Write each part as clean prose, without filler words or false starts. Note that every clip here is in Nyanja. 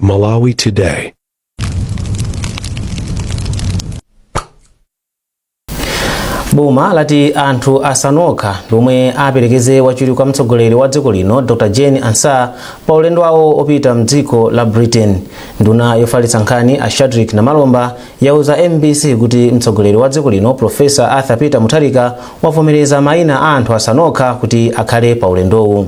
Malawi Today. Boma lati anthu asanu okha ndi omwe aperekeze wachiwiri kwa mtsogoleri wa dziko lino Dr Jane Ansah pa ulendo wawo opita mdziko la Britain. Nduna yofalitsa nkhani a Shadric Namalomba yauza MBC kuti mtsogoleri wa dziko lino Professor Arthur Peter Mutharika wavomereza mayina a anthu asanu okha kuti akhale pa ulendowu.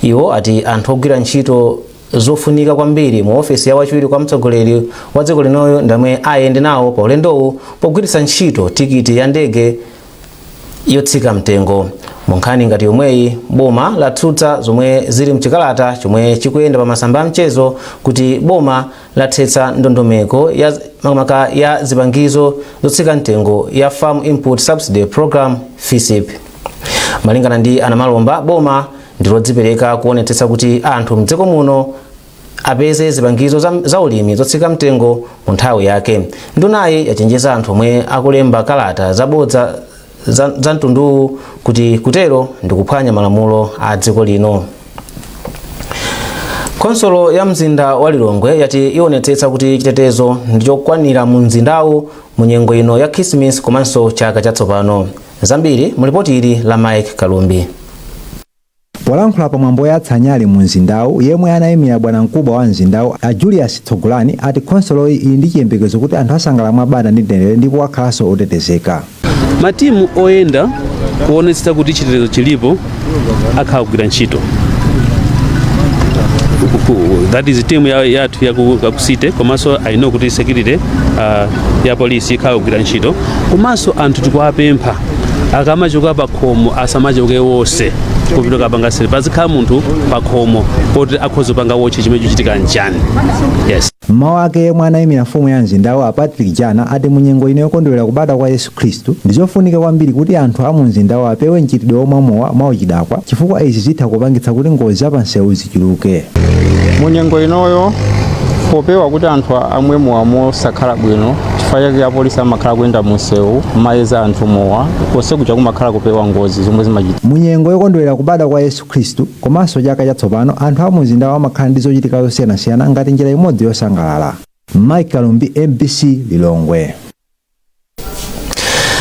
Iwo ati anthu ogwira ntchito zofunika kwambiri mu ofesi ya wachiwiri kwa mtsogoleri wa dziko linoyo ndi omwe ayende nawo pa ulendowu pogwiritsa ntchito tikiti ya ndege yotsika mtengo. Mu nkhani ngati yomweyi, boma latsutsa zomwe zili mchikalata chomwe chikuyenda pa masamba a mchezo kuti boma lathetsa ndondomeko ya makamaka ya zipangizo zotsika mtengo ya Farm Input Subsidy Program, FISP. Malingana ndi a Namalomba, boma ndilodzipereka kuonetsetsa kuti anthu mdziko muno apeze zipangizo za ulimi zotsika mtengo mu nthawi yake. Ndunayi yachenjeza anthu omwe akulemba kalata zabodza za mtunduwu kuti kutero ndikuphwanya malamulo a dziko lino. Khonsolo ya mzinda wa Lilongwe yati ionetsetsa kuti chitetezo ndichokwanira mu mzindawu mu nyengo ino ya Khisimitsi komanso chaka chatsopano. Zambiri mu lipoti ili la Mike Kalumbi. Polankhula pamwambo woyatsa nyale mu mzindawu, yemwe anayimira bwanamkubwa wa mzindawu a Julius Tsogolani ati khonsoloyi ili ndi chiyembekezo kuti anthu asangalala mwabata ndi mtendere ndipo akhalanso otetezeka. Matimu oyenda kuonetsetsa kuti chitetezo chilipo akhala kugwira ntchito. That is team yathu ya ku city, komanso I know kuti security ya polisi ikhala kugwira ntchito. Komanso anthu tikuwapempha, akamachoka pa khomo asamachoke wonse kupita kapanga sale, pazikhala munthu pa khomo poti akhoza kupanga watch chimene chichitika nchani. Yes. Mmawu ake, yemwe anayimira mfumu ya mzindawu a Patrick Jana ati mu nyengo ino yokondwerera kubadwa kwa Yesu Khristu ndizofunika kwambiri kuti anthu a mu mzindawu apewe mchitidwe womwa mowa mwauchidakwa, chifukwa izi zitha kupangitsa kuti ngozi zapansewu zichuluke. Mu nyengo inoyo, popewa kuti anthu amwe mowa mosakhala bwino, chifukwa chake apolisi amakhala kuyenda munsewu kumayeza anthu mowa konse kuja, kumakhala kupewa ngozi zomwe zimachitika. Mu nyengo yokondwerera kubadwa kwa Yesu Khristu komanso chaka chatsopano, anthu a mu mzindawu amakhala ndi zochitika zosiyanasiyana ngati njira imodzi yosangalala. Mike Kalumbi, MBC, Lilongwe.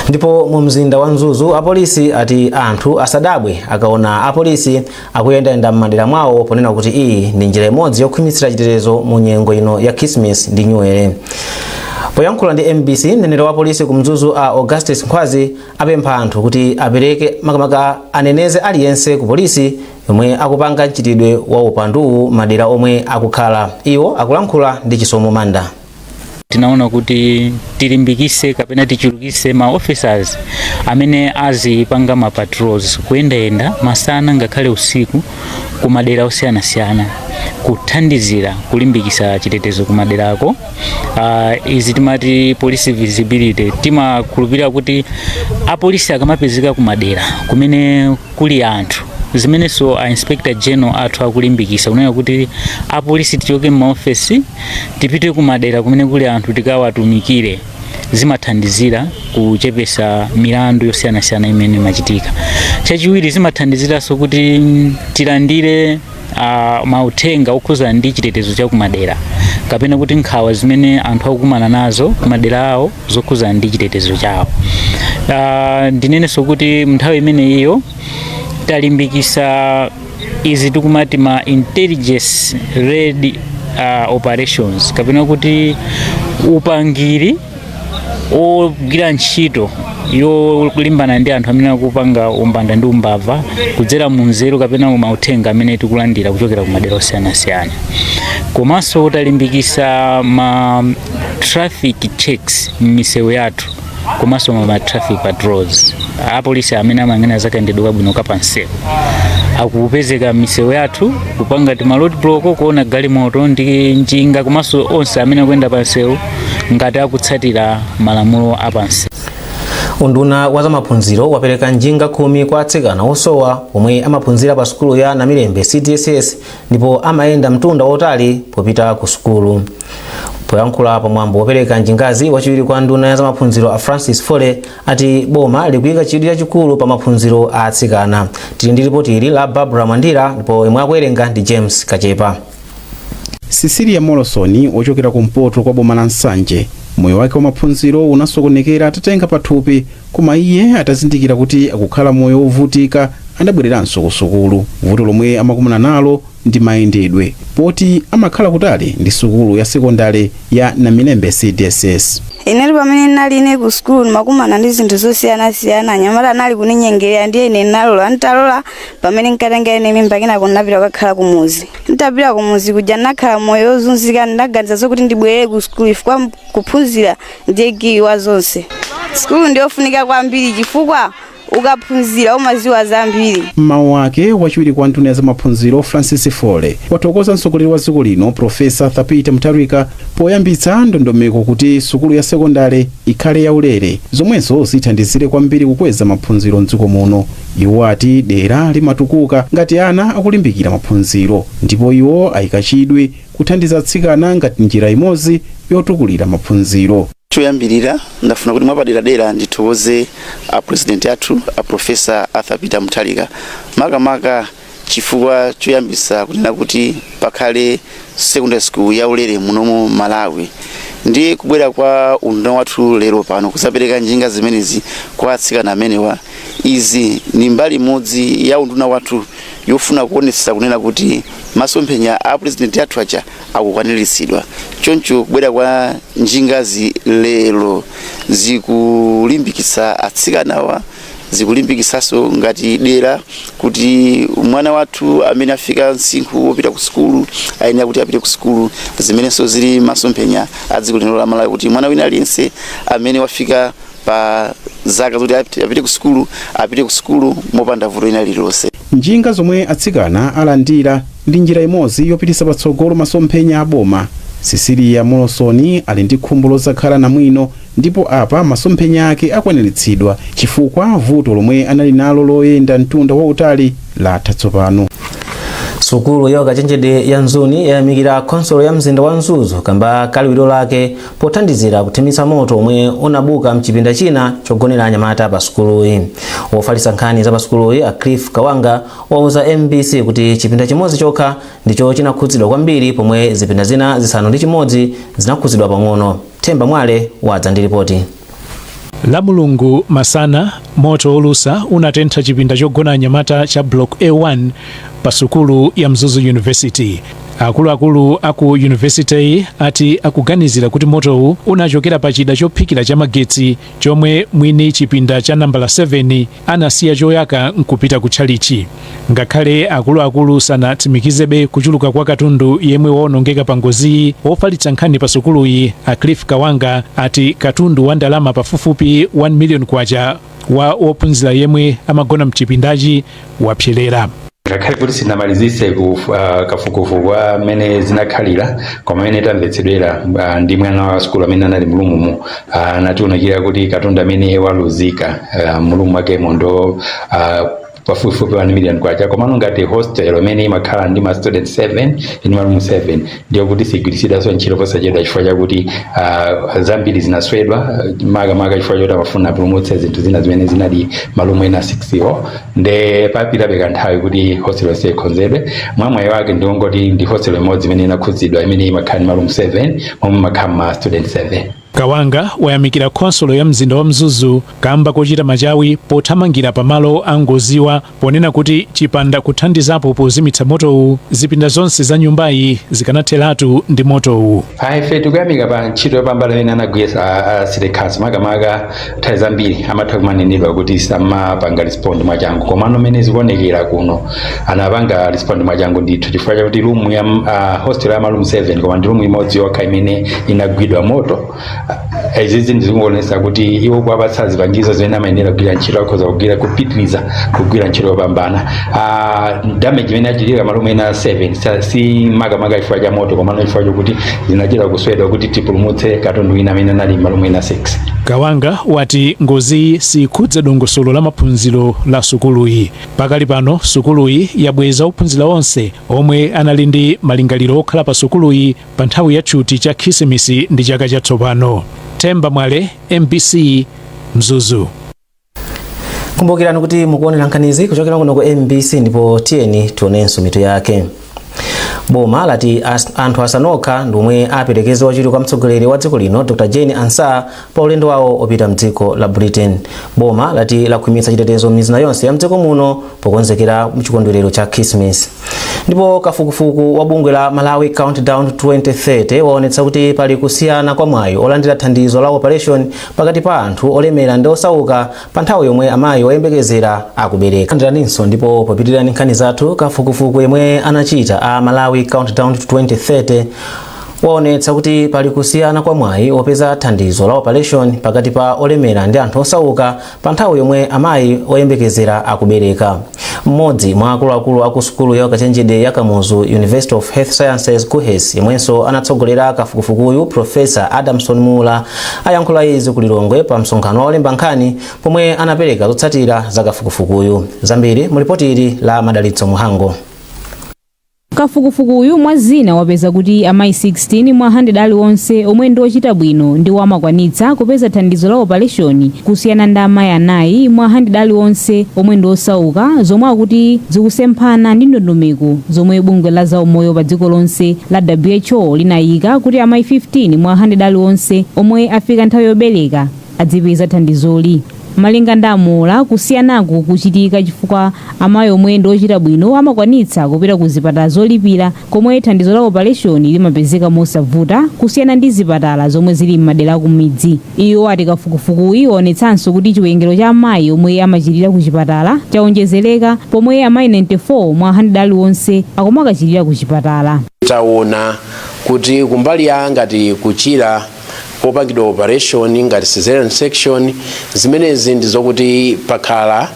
Ndipo mu mzinda wa Mzuzu, apolisi ati anthu asadabwe akaona apolisi akuyendayenda m'madera mwawo, ponena kuti iyi ndi njira imodzi yokhwimitsira chitetezo mu nyengo ino ya Christmas ndi New Year. Poyankhula ndi MBC, mneneri wa polisi ku Mzuzu a Augustus Nkhwazi apempha anthu kuti apereke, makamaka aneneze aliyense ku polisi yomwe akupanga mchitidwe wa upanduwu madera omwe akukhala. Iwo akulankhula ndi Chisomo Manda. Tinaona kuti tilimbikise kapena tichulukise ma officers amene azipanga ma patrols, kuyendayenda masana ngakhale usiku kumadera osiyanasiyana, kuthandizira kulimbikisa chitetezo kumaderako. Izi timati police visibility. Timakhulupirira kuti apolisi akamapezeka kumadera kumene kuli anthu, zimenenso a Inspector General athu akulimbikisa kunena kuti apolisi tichoke m'maofesi tipite kumadera kumene kuli anthu tikawatumikire, zimathandizira kuchepesa milandu yosiyanasiyana imene imachitika. Chachiwiri, zimathandiziranso kuti tilandire mauthenga okhuzana ndi chitetezo cha kumadera kapena kuti nkhawa zimene anthu akukumana nazo kumadera awo zokhuzana ndi chitetezo chawo. Ndinenenso kuti nthawi imeneyiyo talimbikisa izi tikumati ma intelligence led operations kapena kuti upangiri ogwira ntchito yolimbana ndi anthu amene akupanga umbanda ndi umbava kudzera mu nzeru kapena mu mauthenga amene tikulandira kuchokera ku madera osiyanasiyana. Komanso talimbikisa ma traffic checks m'misewu yathu komanso ma traffic patrols. Apolisi amene amayang'anira zakayendedwe kabwino kapansewu akupezeka m'misewu yathu kupanga ti ma road block, kuona galimoto ndi njinga komanso onse amene akuyenda pansewu ngati akutsatira malamulo apansewu. Unduna wa zamaphunziro wapereka njinga 10 kwa atsikana osowa omwe amaphunzira pa sukulu ya Namilembe CDSS ndipo amayenda mtunda wotali popita ku sukulu. Poyankhula pamwambo wopereka njingazi, wachiwiri kwa nduna ya zamaphunziro a Francis Fole ati boma likuyika chidwi chachikulu pa maphunziro a atsikana. Tili ndi ripoti ili la Barbara Mwandira ndipo imwe akuwerenga ndi James Kachepa. Cecilia Morrison, wochokera kumpoto kwa boma la Nsanje, moyo wake wa maphunziro unasokonekera atatenga pathupi, koma iye atazindikira kuti akukhala moyo wovutika, adabwereranso ku sukulu. Vuto lomwe amakumana nalo ndi mayendedwe, poti amakhala kutali ndi sukulu ya sekondari ya Namilembe CDSS. Inali pamene nali ine ku sukulu, ndimakumana ndi zinthu zosiyanasiyana. Anyamata anali kuninyengerera, ndiye ine nalola. Ntalola, pamene nkatenga ine mimba, kenako ndinapita kukakhala kumuzi. Ntapita kumuzi kuja, ndinakhala moyo wozunzika. Ndinaganiza zokuti ndibwerere ku sukulu, chifukwa kuphunzira ndiye kiyi wa zonse. Sukulu ndiyofunika kwambiri, chifukwa ukaphunzira umaziwa zambiri. Mmawu ake, wachiwiri kwa nduna ya zamaphunziro Francis Fole wathokoza mtsogoleri wa dziko lino, Profesa Peter Mutharika, poyambitsa ndondomeko kuti sukulu ya sekondari ikhale yaulere, zomwenso zithandizire kwambiri kukweza maphunziro mdziko muno. Iwo ati dera limatukuka ngati ana akulimbikira maphunziro, ndipo iwo ayika chidwi kuthandiza atsikana ngati njira imodzi yotukulira maphunziro. Choyambirira, ndafuna kuti mwapaderadera ndithokoze a President athu, a Professor Arthur Peter Mutharika, makamaka chifukwa choyambisa kunena kuti pakhale secondary school yaulere munomu Malawi, ndi kubwera kwa unduna wathu lero pano kusapereka njinga zimenezi kwa atsikana amenewa. Izi ni mbali imodzi ya unduna wathu yofuna kuonetsa kunena kuti masomphenya a President athu aja akukwaniritsidwa. Choncho kubwera kwa njingazi lero zikulimbikitsa atsikanawa, zikulimbikitsanso ngati dera kuti mwana wathu amene afika msinkhu wopita ku sukulu ayenera kuti apite ku sukulu, zimenenso zili masomphenya a dziko lino la Malawi, kuti mwana wina aliyense amene wafika pa zaka zoti apite ku sukulu, apite ku sukulu mopanda vuto lina lililonse. Njinga zomwe atsikana alandira ndi njira imodzi yopititsa patsogolo masomphenya a boma. Cecilia Morrison ali ndi khumbo lozakhala namwino, ndipo apa masomphenya ake akwaniritsidwa, chifukwa vuto lomwe anali nalo loyenda mtunda wautali latha tsopano. Sukulu ya ukachenjede ya Mzuni yayamikira khonsolo ya mzinda wa Mzuzu kamba kaliwiro lake pothandizira kuthimitsa moto omwe unabuka mchipinda china chogonera anyamata pa sukuluyi. Wofalitsa nkhani za pa sukuluyi, a Cliff Kawanga, wauza MBC kuti chipinda chimodzi chokha ndicho chinakhudzidwa kwambiri, pomwe zipinda zina 6 zinakhudzidwa pang'ono. Themba Mwale wadza ndi ripoti. La Mulungu masana, moto wolusa unatentha chipinda chogona anyamata cha Block A1 pa sukulu ya Mzuzu University. Akuluakulu aku university ati akuganizira kuti motowu unachokera pa chida chophikira cha magetsi chomwe mwini chipinda cha nambala 7 anasiya choyaka nkupita ku tchalichi. Ngakhale akuluakulu sanatsimikizebe kuchuluka kwa katundu yemwe waonongeka pa ngoziyi, wofalitsa nkhani pa sukuluyi, a Cliff Kawanga, ati katundu wa ndalama pafupifupi 1 million kwacha wa wophunzira yemwe amagona mchipindachi wapserera. Ngakhale kuti sinamalizise kafukufuku amene zinakhalira, koma amene tamvetsedwera ndi mwana wa sukulu amene anali mroom mu, anatiunikira kuti katundu amene waluzika mroom mwakemo ndo pafupifupi 1 million kwacha. Komano ngati hostel imene imakhala ndi ma student 7, ndi maroom 7, ndiyo kuti sigwiritsidwanso ntchito posachedwa, chifukwa chakuti zambiri zinaswedwa, makamaka chifukwa choti amafuna apulumutse zinthu zina zimene zinali maroom ena 6 iwo. Nde papitabe kanthawi kuti hostel yonse ikonzedwe. Mwamwayi wake ndiwongoti ndi hostel imodzi imene inakhudzidwa, imene imakhala ndi maroom 7, momwe imakhala ma student 7. Kawanga wayamikira khonsolo ya mzinda wa Mzuzu kamba kochita machawi pothamangira pamalo a ngoziwa, ponena kuti chipanda kuthandizapo pozimitsa motowu, zipinda zonse za nyumbayi zikanatheratu ndi motowu. Ife tikuyamika pa ntchito yopambana imene anagwiritsa a city council. Makamaka nthawi zambiri amatha kumanenedwa kuti samapanga respond mwachangu, komano mmene zikuonekera kuno anapanga respond mwachangu ndithu, chifukwa chakuti room ya hostel ya maroom 7, koma ndi room imodzi yokha imene inagwidwa moto. Izizi ndizikuonetsa kuti iwo kuwapatsa zipangizo zimene amayenera kugwira ntchito, akhoza kugwira, kupitiriza kugwira ntchito yopambana. Damage imene achitika maroom ena 7 si makamaka chifukwa cha moto, komano chifukwa chokuti zinachita kuswedwa kuti tipulumutse katundu wina amene anali maroom ena 6. Kawanga wati ngoziyi sikhudza dongosolo la maphunziro la sukuluyi. Pakali pano sukuluyi yabweza ophunzira onse omwe anali ndi malingaliro okhala pa sukuluyi pa nthawi ya tchuti cha Khisimisi ndi chaka chatsopano. Themba Mwale, MBC, Mzuzu. Kumbukirani kuti mukuonera nkhanizi kuchokera kuno ku MBC, ndipo tiyeni tionenso mitu yake. Boma lati anthu asanu okha ndi omwe aperekeze wachiwiri kwa mtsogoleri wa dziko lino Dr Jane Ansah pa ulendo wawo opita mdziko la Britain. Boma lati lakhwimitsa chitetezo m'mizinda yonse ya mdziko muno pokonzekera mchikondwerero cha Christmas. Ndipo kafukufuku wa bungwe la Malawi Countdown 2030 waonetsa kuti pali kusiyana kwa mwayi olandira thandizo la operation pakati pa anthu olemera ndi osauka pa nthawi yomwe amayi oyembekezera akubereka. Ndiraninso ndipo popitirira nkhani zathu, kafukufuku yemwe anachita a Malawi Countdown 2030 waonetsa kuti pali kusiyana kwa mwayi opeza thandizo la operation pakati pa olemera ndi anthu osauka pa nthawi yomwe amayi oyembekezera akubereka. Mmodzi mwa akuluakulu aku sukulu ya ukachenjede ya Kamuzu University of Health Sciences, KUHeS, yemwenso anatsogolera kafukufukuyu, Professor Adamson Mula, ayankhula izi ku Lilongwe pa msonkhano wa olemba nkhani pomwe anapereka zotsatira za kafukufukuyu. Zambiri mu ripoti ili la Madalitso Muhango. Kafukufukuyu mwa zina wapeza kuti amayi 16 mwa 100 aliwonse omwe ndi ochita bwino ndiwo amakwanitsa kupeza thandizo la operation, kusiyana ndi amayi 4 mwa 100 aliwonse omwe ndi osauka, zomwe akuti zikusemphana ndi ndondomeko zomwe bungwe la zaumoyo pa dziko lonse la WHO linayika kuti amayi 15 mwa 100 aliwonse omwe afika nthawi yobereka adzipeza thandizoli. Malinga ndi a Mula, kusiyanaku kuchitika chifukwa amayi omwe ndi ochita bwino amakwanitsa kupita ku zipatala zolipira komwe thandizo la operation limapezeka mosavuta, kusiyana ndi zipatala zomwe zili m'madera akumidzi. Iwo ati kafukufukuyi waonetsanso kuti chiwerengero cha amayi omwe amachirira ku chipatala chawonjezereka, pomwe amayi 94 mwa 100 aliwonse akumakachirira ku chipatala. Taona kuti kumbali ya ngati kuchira kopangidwa operation ngati cesarean section, zimenezi ndi zokuti pakhala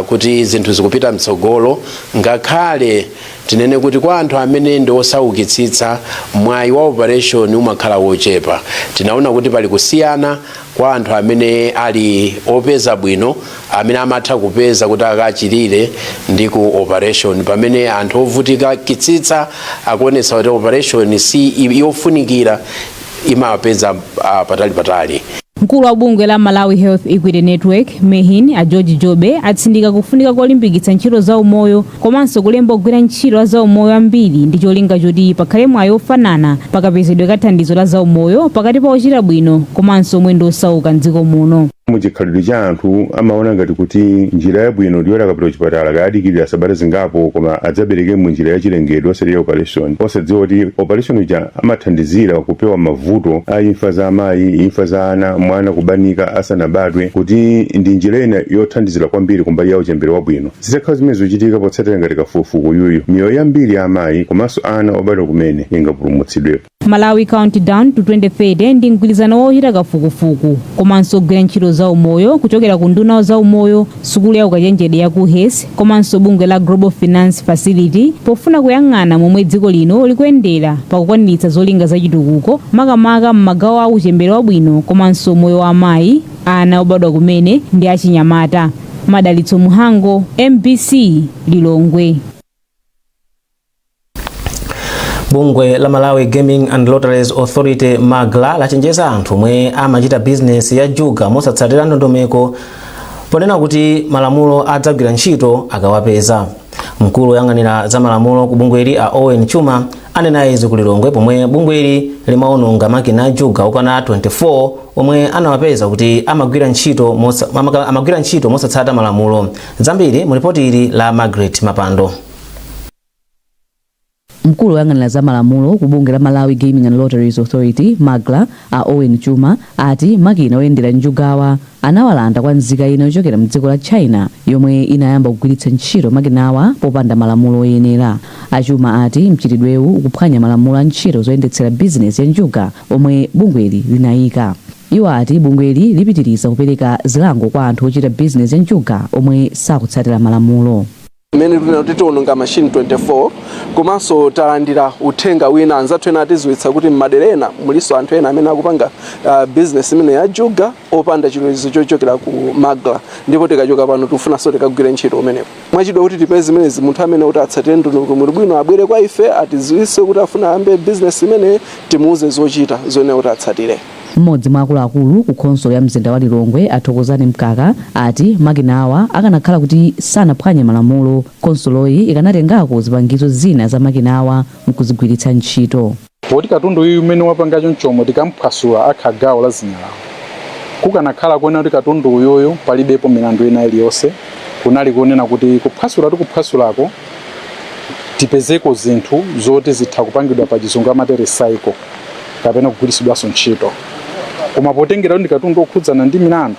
kuti zinthu zikupita mtsogolo, ngakhale tinene kuti kwa anthu amene ndi osaukitsitsa mwayi wa operation umakhala wochepa. Tinaona kuti pali kusiyana kwa anthu amene ali opeza bwino, amene amatha kupeza kuti akachirire ndi ku operation, pamene anthu ovutika kitsitsa akuonetsa kuti operation si yofunikira, imapeza patali patali. Mkulu wa bungwe la Malawi Health Equity Network, MEHEN, a George Jobe, atsindika kufunika kolimbikitsa ntchito za umoyo komanso kulemba ogwira ntchito za umoyo ambiri ndi cholinga choti pakhale mwayi ofanana pakapezedwe ka thandizo la zaumoyo pakati pa ochita bwino komanso omwe ndi osauka mdziko muno. Muchikhalidwe cha anthu amaona ngati kuti njira yabwino ndiyoti akapita kuchipatala kayadikirira sabata zingapo, koma adzabereke mu njira yachilengedwe osati ya operation, osadziwa kuti operation ija amathandizira kupewa mavuto a imfa za amayi, imfa za ana, mwana kubanika asanabadwe, kuti ndi njira ina yothandizira kwambiri kumbali ya uchembere wabwino. Zitakhala zimene zikuchitika potsatira ngati kafukufuku yuyu, miyoyo yambiri ya amayi komanso ana obadwa kumene ingapulumutsidwepo. Malawi Countdown to 2030 ndi mgwirizano wochita kafukufuku komanso ogwira ntchito za umoyo kuchokera ku nduna za umoyo, sukulu ya ukachenjede ya KUHeS komanso bungwe la Global Finance Facility, pofuna kuyang'ana momwe dziko lino likuyendera pakukwaniritsa zolinga za chitukuko, makamaka m'magawo a uchembere wabwino komanso moyo wa amayi, ana obadwa kumene ndi achinyamata. Madalitso Muhango, MBC, Lilongwe. Bungwe la Malawi Gaming and Lotteries Authority, MAGLA, lachenjeza anthu omwe amachita bizinesi ya juga mosatsatira ndondomeko, ponena kuti malamulo adzagwira ntchito akawapeza. Mkulu woyang'anira za malamulo ku bungweli, a Owen Chuma, anena izi ku Lilongwe pomwe bungweli limaononga makina a juga okwana 24 omwe anawapeza kuti amagwira ntchito mosatsata malamulo. Zambiri mu ripoti ili la Margaret Mapando. Mkulu woyang'anira za malamulo ku bungwe la Malawi Gaming and Lotteries Authority, MAGLA, a Owen Chuma, ati makina oyendera njugawa anawalanda kwa nzika ina yochokera mdziko la China yomwe inayamba kugwiritsa ntchito makinawa popanda malamulo oyenera. Achuma ati mchitidwewu ukuphwanya malamulo a ntchito zoyendetsera bizinesi ya njuga omwe bungweli linayika. Iwo ati bungweli lipitiriza kupereka zilango kwa anthu ochita bizinesi ya njuga omwe sakutsatira malamulo. Mmene tinati tiononga machine 24, komanso talandira uthenga wina, anzathu ena atidziwitsa kuti m'madera ena muliso anthu ena amene akupanga business imene ya juga opanda chilolezo chochokera ku MAGLA, ndipo tikachoka pano tifunanso tikagwire ntchito umenepo mwachidwa kuti tipeze zimenezi. Munthu amene kuti atsatire ndondomeko bwino abwere kwa ife, atidziwitse kuti afuna ayambe business imene, timuuze zochita zoyenera kuti atsatire. Mmodzi mwa akuluakulu ku khonsolo ya mzinda wa Lilongwe, a Thokozani Mkaka, ati makinawa akanakhala kuti sanaphwanye malamulo, khonsoloyi ikanatengako zipangizo zina za makinawa nkuzigwiritsa ntchito. Poti katundu uyu umene wapanga chonchomo tikamphwasula akha gawo la zinyalala, kukanakhala kuonena kuti katundu uyuyu palibepo milandu ina iliyonse, kunali kunena kuti kuphwasula tikuphwasulako tipezeko zinthu zoti zitha kupangidwa, pa Chizungu amati recycle, kapena kugwiritsidwanso ntchito. Koma potengera kuti ndi katundu okhudzana ndi milandu,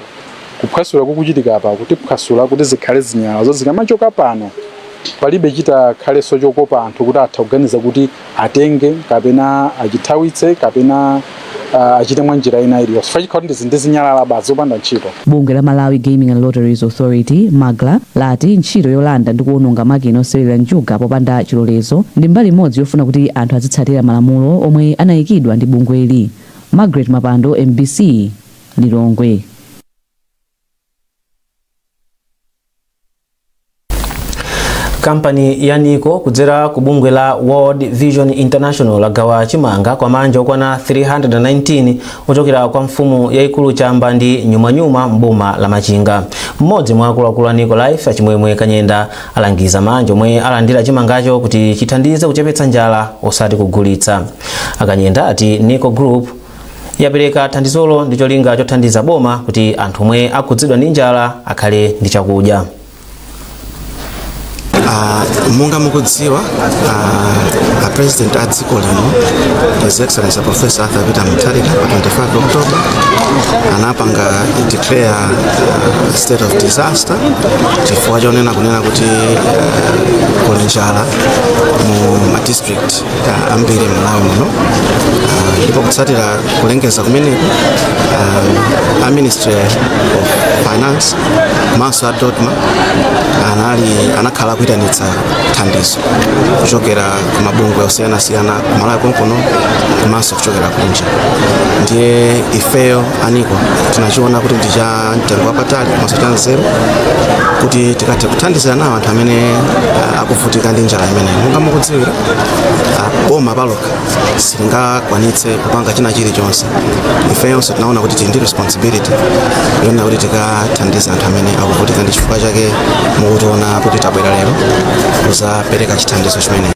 kuphwasula kukuchitika apa kutiphwasula kuti zikhale zinyalala zo zikamachoka pano palibe chitakhalenso chokopa anthu kuti atha kuganiza kuti atenge kapena achithawitse kapena achite mwa njira ina iliyonse, chifukwa kuti ndi zinyalala basi zopanda ntchito. Bungwe la Malawi Gaming and Lotteries Authority, MAGLA, lati ntchito yolanda ndi kuwononga makina osewera njuga popanda chilolezo ndi mbali imodzi yofuna kuti anthu azitsatira malamulo omwe anayikidwa ndi bungweli. Margaret Mapando, MBC, Lilongwe. Kampani ya Nico kudzera ku bungwe la World Vision International lagawa chimanga kwa maanja okwana 319 ochokera kwa mfumu yayikulu Chamba ndi Nyumanyuma mboma la Machinga. Mmodzi mwa akuluakulu a Nico Life, Achimwemwe Kanyenda, alangiza maanja omwe alandira chimangacho kuti chithandize kuchepetsa njala osati kugulitsa. Akanyenda ati Nico Group yapereka thandizolo ndi cholinga chothandiza boma kuti anthu omwe akhudzidwa ndi njala akhale ndi chakudya. Monga mukudziwa, a president a dziko lino, His Excellency Professor Arthur Peter Mutharika, pa 25 October anapanga declare state of disaster chifukwa chonena kunena kuti kuli njala mu ma district ambiri m'Malawi muno. Ndipo kutsatira kulengeza kumeneku, a Ministry of Finance komanso a DoDMA anakhala akuitanitsa thandizo kuchokera ku mabungwe osiyanasiyana ku Malawi konkuno komanso kuchokera kunja. Ndiye ifeyo a NICO tinachiona kuti ndi cha mtengo wapatali komanso cha nzeru kuti tikathe kuthandizira nawo anthu amene akuvutika ndi njala imeneyi. Monga mukudziwira, boma palokha silingakwanitse kupanga china chilichonse. Ifeyonso tinaona kuti tili ndi responsibility yonena kuti tikathandize anthu amene akuvutika, ndi chifukwa chake mukutiona kuti tabwera lero kuzapereka chithandizo chimene.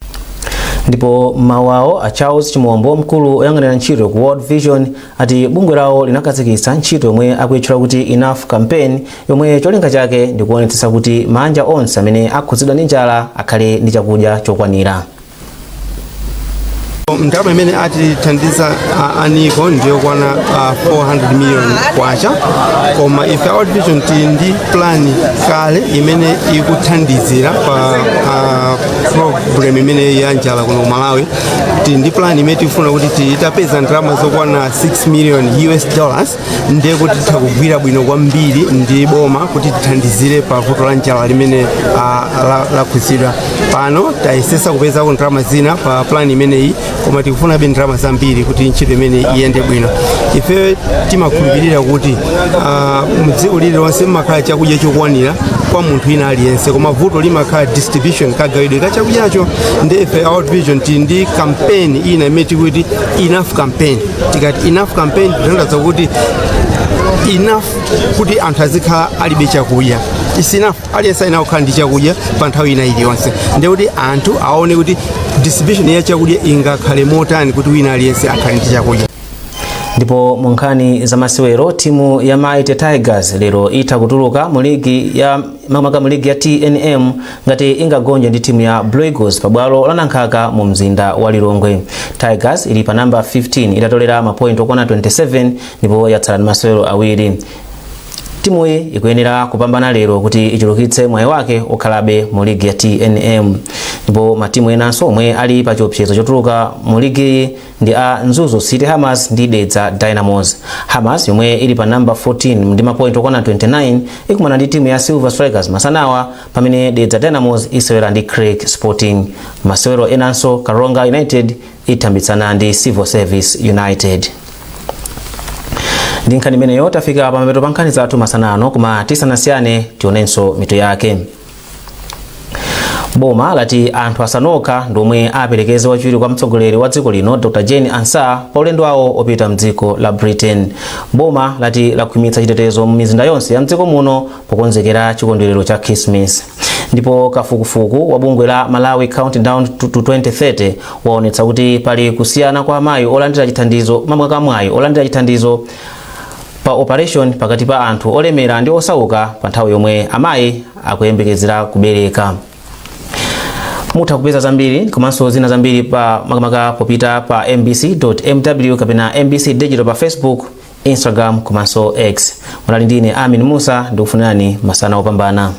Ndipo m'mawu awo, a Charles Chimombo, mkulu oyang'anira ntchito ku World Vision, ati bungwe lawo linakhazikitsa ntchito yomwe akuyitchula kuti Enough Campaign, yomwe cholinga chake ndi kuonetsetsa kuti maanja onse amene akhudzidwa ndi njala akhale ndi chakudya chokwanira. Ndalama imene atithandiza a NICO ndiyokwana 400 million kwacha, koma ife a World Vision tili ndi plan kale imene ikuthandizira pa problem imene ya njala kuno ku Malawi. Tili ndi plan imene tikufuna kuti titapeza ndalama zokwana 6 million US dollars, ndiye kuti titha kugwira bwino kwambiri ndi boma kuti tithandizire pa vuto la njala limene lakhudzidwa pano. Tayesesa kupezako ndalama zina pa plan imeneyi, koma tikufunabe ndalama zambiri kuti ntchito imene iyende bwino. Ife timakhulupirira kuti mdziko lililonse mmakhala chakudya chokwanira kwa munthu ina aliyense, koma vuto limakhala distribution, kagawidwe ka chakudyacho. Ndi ife a World Vision tili ndi campaign ina imene tikuti Enough Campaign. Tikati Enough Campaign, kutanthauza kuti enough kuti anthu azikhala alibe chakudya is enough. Aliyense ayenera kukhala ndi chakudya pa nthawi ina iliyonse. Ndiye kuti anthu aone kuti distribution ya chakudya ingakhale motani kuti wina aliyense akhale ndi chakudya. Ndipo mu nkhani za masewero, timu ya Mighty Tigers lero itha kutuluka mu ligi ya makamaka mu ligi ya TNM ngati ingagonje ndi timu ya Blue Eagles pa bwalo la Nankhaka mu mzinda wa Lilongwe. Tigers ili pa namba 15 itatolera mapoint okwana 27 ndipo yatsala ndi masewero awiri. Timuyi ikuyenera kupambana lero kuti ichulukitse mwayi wake okhalabe mu ligi ya TNM. Ndipo matimu enanso omwe ali pa chiopsezo chotuluka mu ligiyi ndi a Mzuzu City Hammers ndi Dedza Dynamos. Hammers, yomwe ili pa namba 14 ndi mapoint okwana 29, ikumana ndi timu ya Silver Strikers masanawa, pamene Dedza Dynamos isewera ndi Creck Sporting. Masewero enanso, Karonga United ithambitsana ndi Civil Service United. Ndi nkhani imeneyo tafika pamapeto pa nkhani zathu masana ano, koma tisanasiyane tionenso mitu yake. Boma lati anthu asanu okha ndi omwe aperekeze wachiwiri kwa mtsogoleri wa dziko lino Dr Jane Ansah pa ulendo wawo opita mdziko la Britain. Boma lati lakhwimitsa chitetezo mu mizinda yonse ya mdziko muno pokonzekera chikondwerero cha Christmas. Ndipo kafukufuku wa bungwe la Malawi Countdown to 2030 waonetsa kuti pali kusiyana kwa amayi olandira chithandizo, makamaka amayi olandira chithandizo pa operation, pakati pa anthu olemera ndi osauka pa nthawi yomwe amayi akuyembekezera kubereka. Mutha kupeza zambiri komanso zina zambiri pa makamaka popita pa mbc.mw kapena MBC Digital pa Facebook, Instagram komanso X. Munali ndine Amin Musa, ndikufunirani masana opambana.